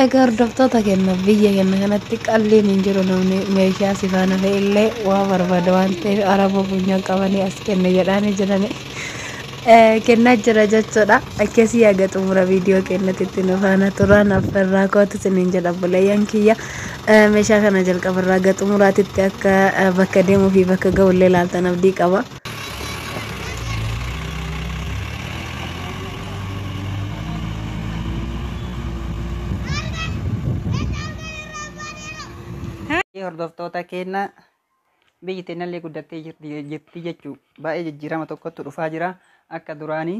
Egaa hordoftoota kenna biyya kenna kanatti qalliin hin jiru namni meeshaa si faana fe'e illee waa barbaada waan ta'eef araba funyaan qabanii as kenne jedhaanii jirani. Kennaa jira jechuudha. Akkasii haga xumura viidiyoo kennatitti nu faana turaan affeerraa kootu isiniin jedha obboleeyyan kiyya. Meeshaa kana jalqabarraa haga xumuraatitti akka bakka deemuu fi bakka ga'ullee ilaaltan abdii qaba. Hordoftoota keenya biyyi teenyallee guddattee jirti jechuudha. Baay'ee jijjiirama tokkotu dhufaa jira akka duraanii.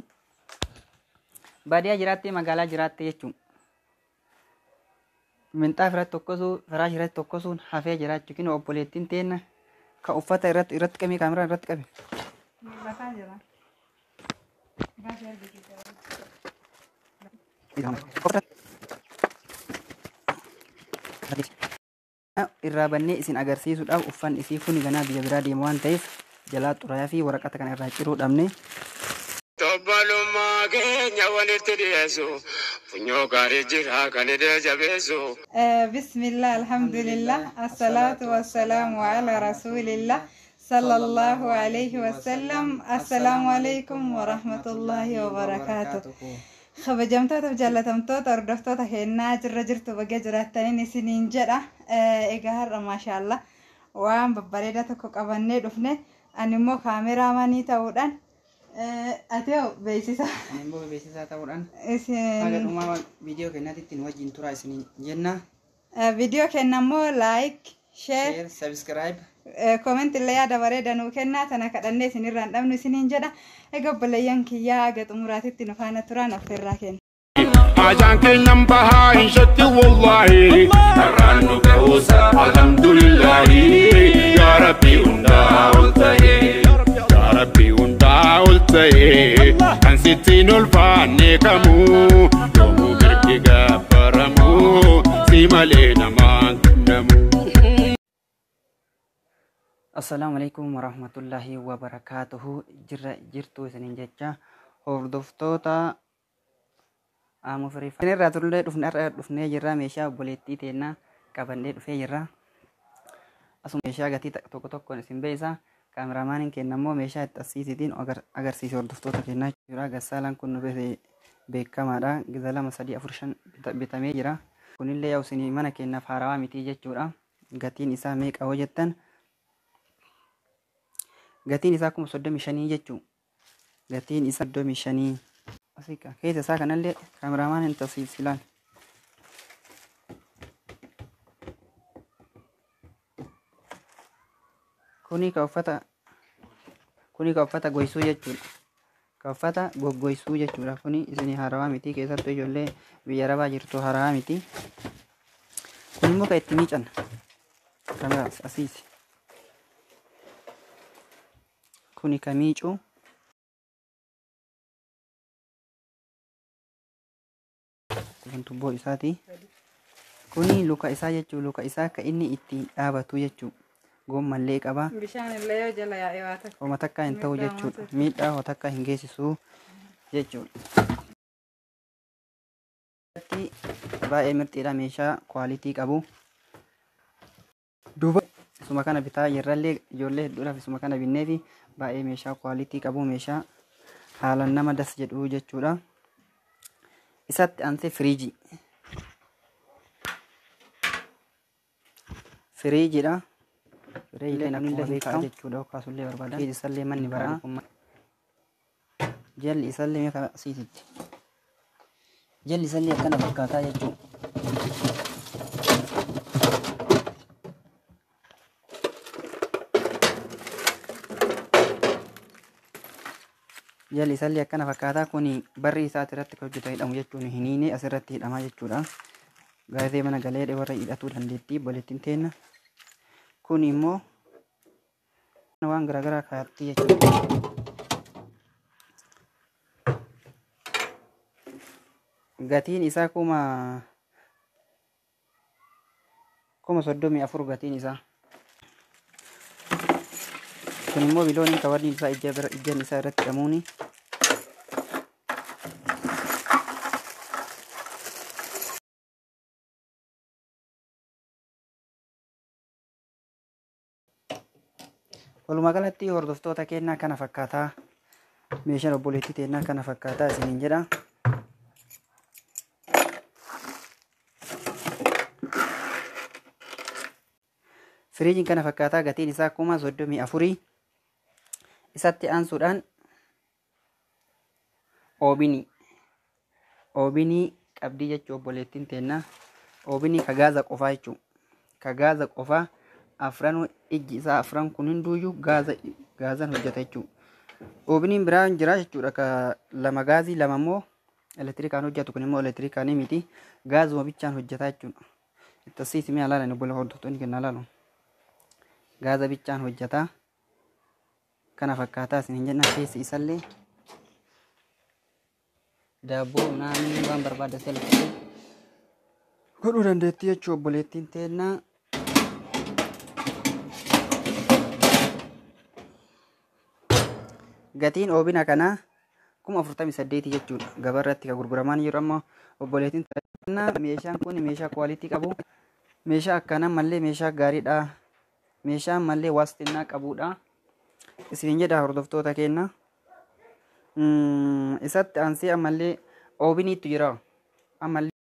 Baadiyyaa jiraattee magaalaa jiraattee jechuudha. Minxaaf irratti tokkosuu, firaash irratti tokkosuun hafee jira jechuudha. Obboleettiin teenya kan uffata irratti irratti qabee kaameraan irratti qabe. Irraa bannee isin agarsiisuudhaaf uffanni isii kun ganaa biyya biraa deemu waan ta'eef jalaa xuraayaa fi waraqata kana irraa ciruu dhabne. Obbolummaa keenya walitti dhiyeessu funyoo gaarii jira kan hidhee jabeessu. Bismillah, alhamdulillah, assalatu wassalamu ala rasulillah, sallallahu alayhi wasallam. Assalamu alaikum wa rahmatullahi wa barakatuh. Kabajamtoota fi jaallatamtoota hordoftoota keenyaa jirra jirtu baga jiraattaniin isiniin jedha. Egaa har'a maashaallah waan babbareedaa tokko qabannee dhufne ani immoo kaameraamanii ta'uudhaan ati hoo beeksisa. Ani immoo beeksisaa ta'uudhaan haga Isin dhumaa viidiyoo keenyaatti nu wajjin turaa isiniin jenna. Viidiyoo keenya immoo like, share, Share, subscribe. Comment illee yaada bareedaa nuu kennaa tana kadhannee isinirraa hin dhabnu isiniin jedha. Egaa obboleeyyan kiyyaa haga xumuraatitti nu faana turaan affeerraa kenna. Ajaan keenyan bahaa hin shakki wallaahi. Har'aan nu ga'uusa alhamdulillahi. Yaa Rabbi hundaa ol ta'e. Yaa Rabbi hundaa ol ta'e. Kan sittiin ulfaanne kamuu. Yoomuu mirgi gabbaramu. Si malee namaan kennamu. Assalaamu alaikum warahmatullahi wabarakaatuhu. Jirra jirtu isiniin jecha hordoftoota Aamoo Firii. Isin irraa turullee dhufne har'a dhufnee jirra meeshaa obboleettii teennaa qabannee dhufee jirra. Asuma meeshaa gatii tokko tokkoon isin beeysa. Kaameraamaaniin keenya immoo meeshaa itti asiisitiin agarsiise hordoftoota keenyaa jechuudha. Gassaalaan kun nu beekamaadha. Giza 2 3 4 5 bitamee jira. Kunillee yaa'u isinii mana keenyaaf haarawaa miti jechuudha. Gatiin isaa meeqa hoo jettan? Gatiin isaa 35,000 jechuudha. Gatiin isaa 35. Asiika keessa isaa kanallee kaameraamaan hin tasiis ilaal. Kuni ka uffata kuni ka uffata goysuu jechuudha. Ka uffata goggoysuu jechuudha. Kuni isinii haarawaa miti keessattuu ijoollee biyya arabaa jirtu haarawaa miti. Kun immoo kan itti miican. Kaameraa asiisi. Kuni ka miicuu. Kun tubboo isaati. Kuni luka isaa jechuudha. Luka isaa ka inni itti dhaabatu jechuudha. Goommallee qaba. Bishaan illee yoo jala yaa'e waa tokko. Homa takka hin ta'u Miidhaa jechuudha. maal Miidhaa homa takka hin geessisu jechuudha. Baay'ee mirxiidha meeshaa kwaalitii qabu. Duuba isuma kana bitaa jirrallee ijoollee hedduudhaaf isuma kana binneefi baay'ee meeshaa kwaalitii qabu meeshaa haalaan nama das jedhu jechuudha. Isatti aansee firiijii. Firiijiidha. Firiijiin akkuma beekamu jechuudha. Kaasullee barbaada. Keessa isallee manni baraa. Jalli isallee meeqa asiititti. Jalli isallee akkana fakkaataa jechuudha. Jalli isallee akkana fakkaataa kuni barri isaa irratti kan hojjetu hidhamu jechuun hin hiine asirratti hidhamaa jechuudha. Gaazee mana galee warra hidhatuu dandeettii obboleettiin teenna. Kun immoo waan garaagaraa kaayatti jechuudha. Gatiin isaa 34,000 gatiin isaa. Kun immoo bilooniin kabarni isaa ijjan isaa irratti hidhamuuni. Walumaa galatti hordoftoota keenyaa kana fakkaataa, meeshaan obboleettii teennaa kana fakkaataa isiniin jedha. Firiijiin kana fakkaataa gatiin isaa 34,000. Isatti aansuudhaan oobinii. Oobinii qabdii jechuu obboleettiin teennaa. Oobinii ka gaaza qofaa jechuudha. Ka gaaza qofaa afranuu, ijji isaa afran kun hunduuyyuu gaaza gaazan hojjeta jechuudha. Oobiniin biraa jira jechuudha, ka lama gaazii lama immoo elektirikaan hojjetu, kun immoo elektirikaan miti, gaazuma bichaan hojjeta jechuudha. Itti asiisimee alaalan obbola hordoftoonni kenna alaalu. Gaaza bichaan hojjeta. Kana fakkaataa isin hin jenna. Keessi isallee daabboo naannoo waan barbaadde salphise godhuu dandeettii jechuu obboleettiin teennaa. Gatiin oobina kanaa 48,000 jechuudha. Gabaarratti kan gurguramaan jiru amma obboleettiin teennaa. Meeshaan kun meeshaa kwaalitii qabu. Meeshaa akkanaa mallee meeshaa gaariidha. Meeshaa mallee waastinnaa qabudha. Isin jedha hordoftoota keenya. Isatti aansee ammallee oobiniitu jira. Ammallee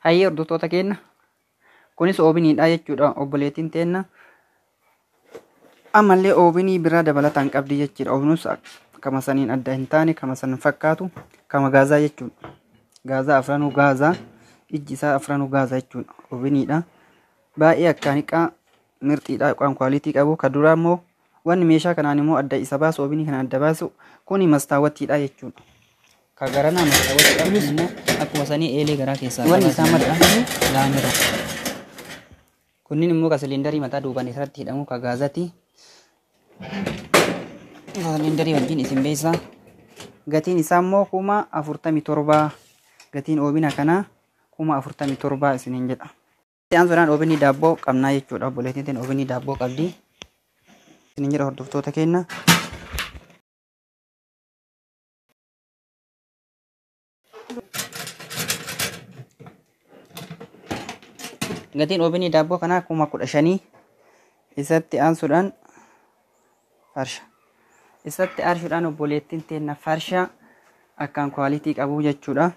hayyee hordoftoota keenya, kunis oobiniidha jechuudha obboleettiin teenna. Ammallee oobinii biraa dabalataan qabdi jechuudha. Oobinus kama saniin adda hin taane, kama san fakkaatu, kama gaazaa jechuudha. Gaazaa afranuu gaazaa, ijji isaa afranuu gaazaa jechuudha. Oobiniidha. Baay'ee akkaan hiqaa mirxiidha, waan kwaalitii qabu. Ka duraa immoo wanni meeshaa kanaan immoo adda isa baasu, oobinii kana adda baasu kuni mastaawwattiidha jechuudha. Ka garanaa mastaawwattiidha, kun immoo akkuma sanii eelee garaa keessaa wanni isaa maxxanfamu laamira. Kunniin immoo ka siliindarii mataa duubaan irratti hidhamu ka gaazati. Siliindarii wajjin isin beeksisa. Gatiin isaa immoo 47,000. Gatiin oobina kanaa 47,000 isiniin jedha. Itti aansuudhaan oobinii daabboo qabnaa jechuudha. Obboleettiin teen oobinii daabboo qabdi. Isiniin jedha hordoftoota keenya. Gatiin oobinii daabboo kanaa 15,000. Isatti aansuudhaan farsha. Isatti aansuudhaan obboleettiin teenna farsha akkaan kwaalitii qabu jechuudha.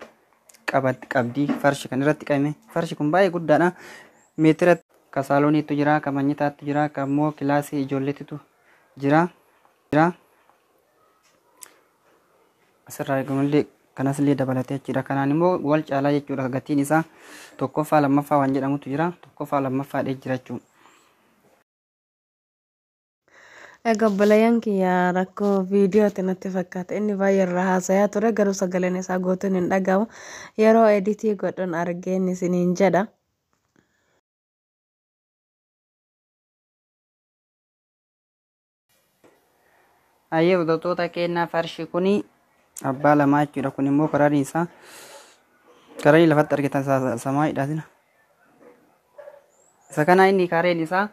Qabdii farshi kan irratti qabame. Farshi kun baay'ee guddaadha. Meetira ka saalooniitu jira, ka manyitaatu jira, ka immoo kilaasii ijoolleetitu jira. Jira. Asirraa eegamullee kanas illee dabalatee jechuudha. Kanaan immoo wal caalaa jechuudha. Gatiin isaa tokkoffaa lammaffaa waan jedhamutu jira. Tokkoffaa lammaffaa jira jechuudha. Egaa obboleeyyan kiyya, rakkoo viidiyooti natti fakkaata. Inni baay'ee irraa haasayaa ture, garuu sagaleen isaa guutuun hin dhagahamu. Yeroo editii godhuun argeen isiniin jedha. Hayyee hordoftoota keenyaa, farshi kuni abbaa lamaa jechuudha. Kun immoo karaan isaa karaan lafatti argitan samaayidha. Isa kana inni kareen isaa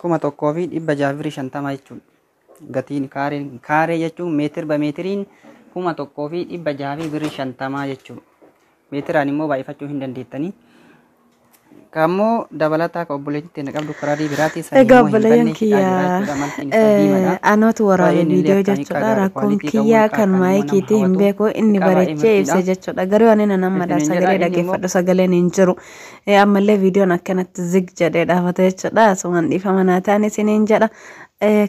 1,650 jechuudha. Gatiin kaareen kaaree jechuun meetir ba meetiriin 1,650 jechuudha. Meetiraan immoo baay'ifachuu hin dandeettanii. Kammoo dabalataa ka obboleettiin teenya qabdu karaa biraatii sanii Egaa immoo hin obboleeyyan banne hidhaa jira kiyya, jechuudha. Malkiin isaa diimaadha. anootu waraabe Baay'een illee viidiyoo akkaan hiikaa jechuudha. gaarii Rakkoon kwaalitii qabu, kiyyaa hiikaa kan akkaan immoo nama maayikiitii hin hawwatu, beeku, inni hiikaa baay'ee bareechee ibse mirxiidha. jechuudha. Garuu ani nan Isiniin jedha sagalee inni immoo dhaggeeffadhu sagaleen hin jiru. Ammallee viidiyoon akkanatti zig jedhee dhaabata jechuudha. Asumaan dhiifama naa ta'an isiniin jedha.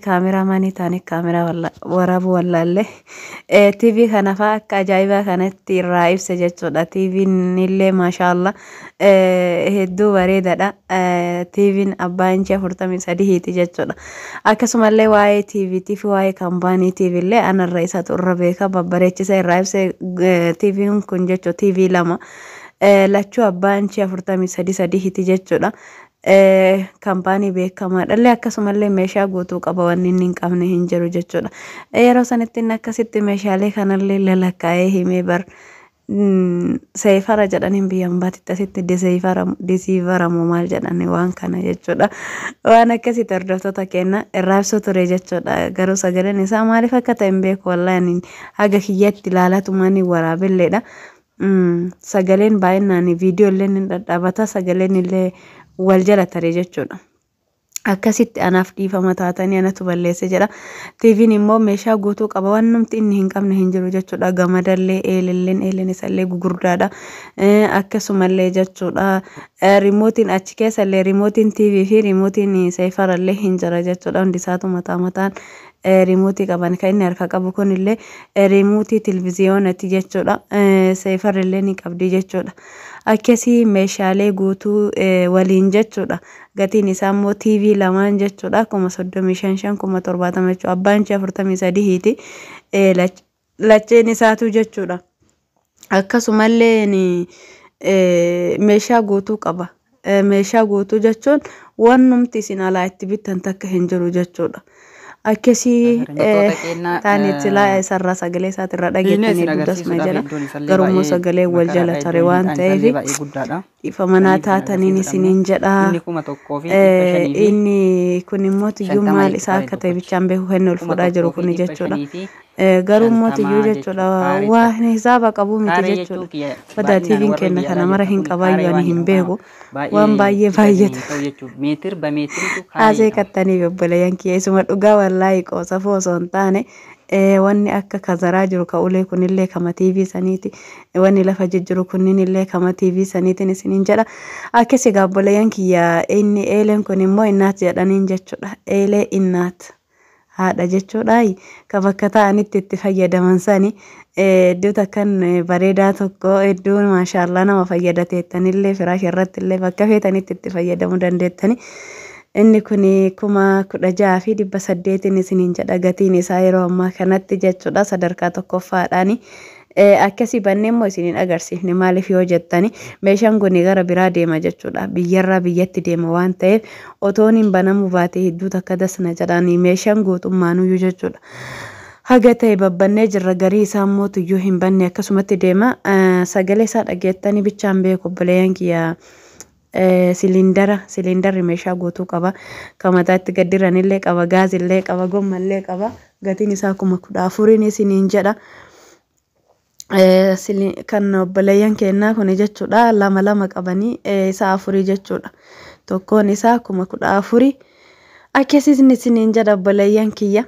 Kaameraa maanii ta'anii kaameraa waraabuu wallaallee. TV kana fa'aa akka ajaa'ibaa kanatti irraa ibse jechuudha. TV'n illee maashaallah hedduu bareedaadha. TV'n abbaa inchii 43 jechuudha. Akkasumallee waa'ee TVT fi waa'ee kaampaanii TV illee anarra isatu irra beeka, babbareechisa irraa ibse. TV'n kun jechuudha TV lama. Lachuu abbaa inchii 43 sadiiti jechuudha. Kaampaanii beekamaadha illee, akkasumallee meeshaa guutuu qaba, wanni inni hin qabne hin jiru jechuudha. Yeroo sanitti inni akkasitti meeshaalee kanallee lalakkaa'ee himee bar Seefara jedhaniin biyya hambaatitti asitti disiifaramu maal jedhani waan kana jechuudha. Waan akkasitti hordoftoota keenya irraabsuu ture jechuudha. Garuu sagaleen isaa maaliif akka ta'e hin beeku, wallaahi haga kiyyatti ilaalatumaan waraabelleedha. Sagaleen baay'inaan viidiyoo illee ni dhadhaabata, sagaleen illee wal jala tare jechuudha. Akkasitti anaaf dhiifama taatanii anatu balleesse jedha. TV'n immoo meeshaa guutuu qaba, waan namti inni hin qabne hin jiru jechuudha. Gamadallee eelilleen eeleen isallee gugurdaadha. Akkasumallee jechuudha, riimootiin achi keessallee riimootiin TV fi riimootiin seefarallee hin jira jechuudha. Hundi isaatu mataa mataan riimootii qaban. Kan inni harka qabu kunillee riimootii televizyiyoonati jechuudha. Seefarrillee ni qabdi jechuudha. Akkasii meeshaalee guutuu waliin jechuudha. Gatiin isaa immoo TV lamaan jechuudha 35,000, 70,000 jechuudha. Abbaan ishee 43 hiiti lacheen isaatu jechuudha. Akkasumallee meeshaa guutuu qaba. Meeshaa guutuu jechuun wannumti isin alaa itti bittan takka hin jiru jechuudha. Akkasii taanee silaa isarraa sagalee isaatirraa dhageettanii duddasuma jedha. Garuu immoo sagalee wal jala tare waan ta'eef dhiifama naa taataniin isiniin jedha. Inni kun immoo tiyyuu maal isaa akka ta'e bichaan beeku, kan ol fuudhaa jiru kun jechuudha. Garuu immoo tiyyuu jechuudha waan hisaaba qabu miti jechuudha. Badaa TV'n kenna kana mara hin qabaayyuu ani hin beeku. Waan baay'ee baay'ata. Haasee kattaniif obboleeyyan kiyya isuma dhugaa, wallaahi qoosafuu osoo hin taane, wanni akka kazaraa jiru ka ulee kunillee kama TV saniiti. Wanni lafa jijjiru kunniin illee kama TV saniitiin isiniin jedha. Akkasii egaa obboleeyyan kiyya, inni eeleen kun immoo innaat jedhaniin jechuudha. Eelee innaat haadha jechuudha. Ka bakka ta'anitti itti fayyadaman sani iddoo takkan bareedaa tokko, iddoo maashaallaa nama fayyadateettanillee firaasha irratti illee bakka feetanitti itti fayyadamuu dandeettani. Inni kun 16,800 isiniin jedha gatiin isaa yeroo ammaa kanatti jechuudha, sadarkaa tokkoffaadhaani. Akkasii bannee immoo isiniin agarsiifne, maaliif yoo jettani meeshaan kun gara biraa deema jechuudha. Biyyarraa biyyatti deema waan ta'eef otoon hin banamuu baate hedduu takka dasna jedhanii meeshaan guutummaanuyyuu jechuudha. Haga ta'e babbannee jirra, garii isaa immoo tuyyuu hin banne akkasumatti deema. Sagalee isaa dhageettanii bichaan beeku obboleeyyan kiyya. Siliindara, siliindarri meeshaa guutuu qaba. Kan mataatti gaddiranillee qaba, gaazillee qaba, gommallee qaba. Gatiin isaa 14,000 isiniin jedha. Kan obboleeyyan kennaa kun jechuudha lama lama qabanii isaa afurii jechuudha. Tokkoon isaa 14,000. Akkasiin isiniin jedha obboleeyyan kiyya.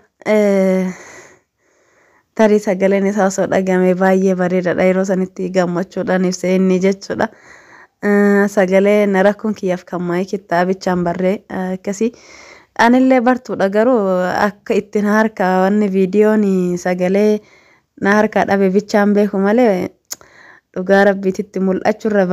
Tarii sagaleen isaa osoo dhagame baay'ee bareedaadha, yeroo sanitti gammachuudhaan ibsa inni jechuudha. Sagalee na rakkoon kiyyaaf kan maayikii bichaan barree akkasii. Anillee bartuudha, garuu akka ittiin harka wanni viidiyoon sagalee na harkaa dhabe bichaan beeku malee, dhugaa rabbiititti mul'achuurra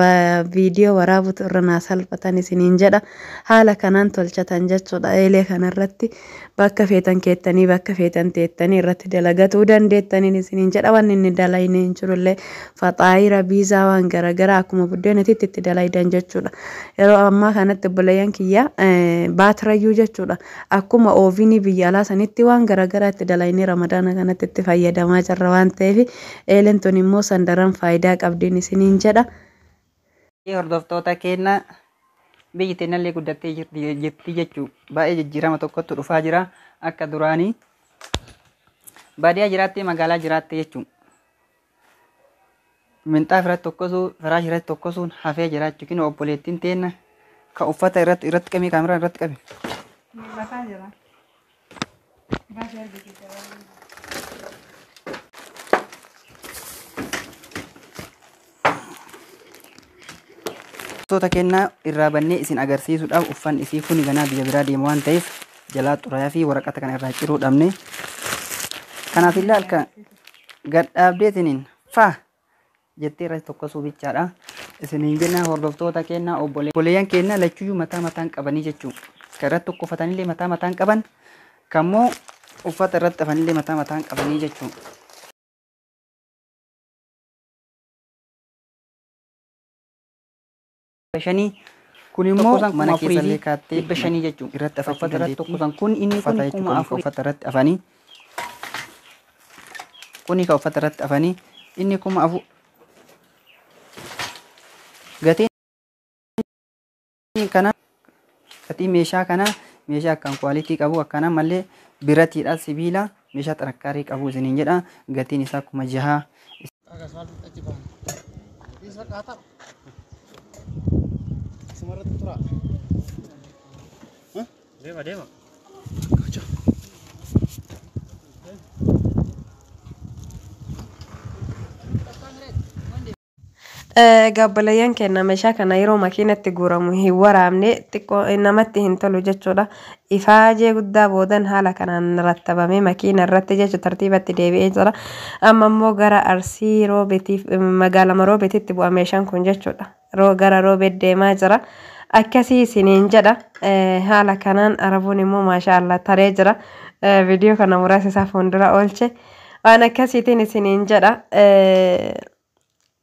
viidiyoo waraabutu irra naa salphatan isiniin jedha. Haala kanaan tolchatan jechuudha. Eelee kanarratti bakka feetan keettanii, bakka feetan teettanii irratti dalagatuu dandeettaniin isiniin jedha. Wanni inni dalayne hin jirullee, faxaayira, biizaa, waan garaagaraa akkuma buddeenatitti itti dalaydan jechuudha. Yeroo ammaa kanatti obboleeyyan kiyya baatirayyuu jechuudha. Akkuma oovinii biyya alaa sanitti waan garaagaraa itti dalaynee Ramadaana kanatti itti fayyadamaa jirra waan ta'eef eeleen tun immoo sandaran faayidaa qabdiin isiniin jedha. Hordoftoota keenya, biyyi teenyallee guddattee jirti jechuudha. Baay'ee jijjiirama tokkotu dhufaa jira. Akka duraanii baadiyyaa jiraattee magaalaa jiraatte jechuudha. Minxaaf irratti tokkosuu, firaash irratti tokkosuun hafee jira jechuudha. Obboleettiin teenna kan uffata irratti irratti qabee kaameraa irratti qabe. Mul'ataa jira. Baasii argisiisa. Hordoftoota keenyaa, irraa bannee isin agarsiisuudhaaf uffanni isii kun ganaa biyya biraa deema waan ta'eef jalaa xurayaa fi waraqata kana irraa ciruu dhabne. Kanaaf illee halkan gad dhaabdeetiniin faa jettee irratti tokkosuu bichaadha. Isiniin jenna hordoftoota keenyaa, obboleeyyan keenya lachuyyuu mataa mataan qabanii jechuudha. Kan irratti tokkofatanillee mataa mataan qaban, kammoo uffata irratti hafanillee mataa mataan qabanii jechuudha. 500 Kun immoo mana 4,500 keessallee kaattee jechuudha. Irratti afachuu Uffata irratti dandeettii. tokkosan kun inni Uffata kun jechuun 4,000. Uffata irratti afanii. Kuni kan uffata irratti afanii inni 4,000. Gatiin kana gatii meeshaa kana meeshaa akkaan kwaalitii qabu akkana malee biratiidha sibiila meeshaa xarakkaarii qabu isiniin jedha. Gatiin isaa 6000. Deema deema. Gabbalayyaan kenna meeshaa kana yeroo makiinatti guuramu hin waraabne xiqqoo namatti hin tolu jechuudha. Ifaajee guddaa boodan haala kanaan rattabamee makiina irratti jechuudha tartiibatti deebi'ee jira. Amma immoo gara Arsii Roobeetiif magaalama Roobeetitti bu'a meeshaan kun jechuudha. Gara Roobeet deemaa jira. Akkasii isiniin jedha. Haala kanaan Arabuun immoo maashaa Allah taree jira. Viidiyoo kana muraasa isaa fuuldura oolche. Waan akkasiitiin isiniin jedha.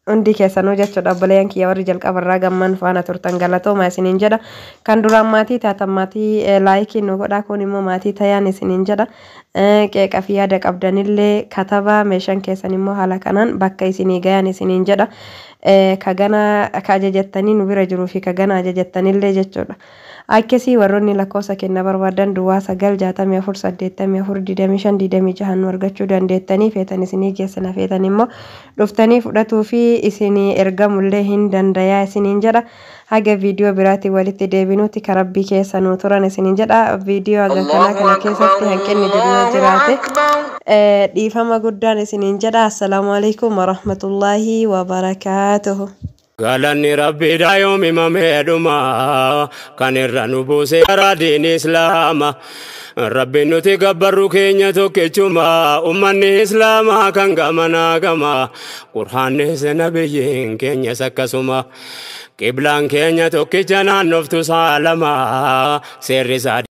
Hundi keessanuu jechuudha obboleeyyan kiyya warri jalqabarraa gamman faana turtan galatooma isiniin jedha. Kan duraan maatii taatan maatii laayikii nu godhaa kun immoo maatii tayaan isiniin jedha. Qeeqa fi yaada qabdanillee katabaa meeshaan keessan immoo haala kanaan bakka isinii gayan isiniin jedha. Ka gana ka ajajattanii nu bira jiruu fi ka gana ajajattanillee jechuudha. Akkasii warroonni lakkoofsa kenna barbaadan duwwaa 9 64 84 25 26 nu argachuu dandeettanii feetan isinii geessana feetan immoo dhuftanii fudhatuu fi isinii ergamullee hin dandayaa isiniin jedha. Haga viidiyoo biraatiin walitti deebinuutti ka rabbii keessa nuu turan isiniin jedha. Viidiyoo haga kanaa kana keessatti hanqinni jiru yoo jiraate dhiifama guddaan isiniin jedha. Assalaamu alaikum warahmatullaahi wabarakaatuhu. Galanni rabbiidha yoom himamee dhuma kan irra nu buuse karaa diin islaama. Rabbiin nuti gabbarru keenya tokkichuma ummanni islaamaa kan gamanaa gama. Qur'aannis nabiyyiin keenyas akkasuma. Qiblaan keenya tokkicha naannoftu saalama seerri isaa.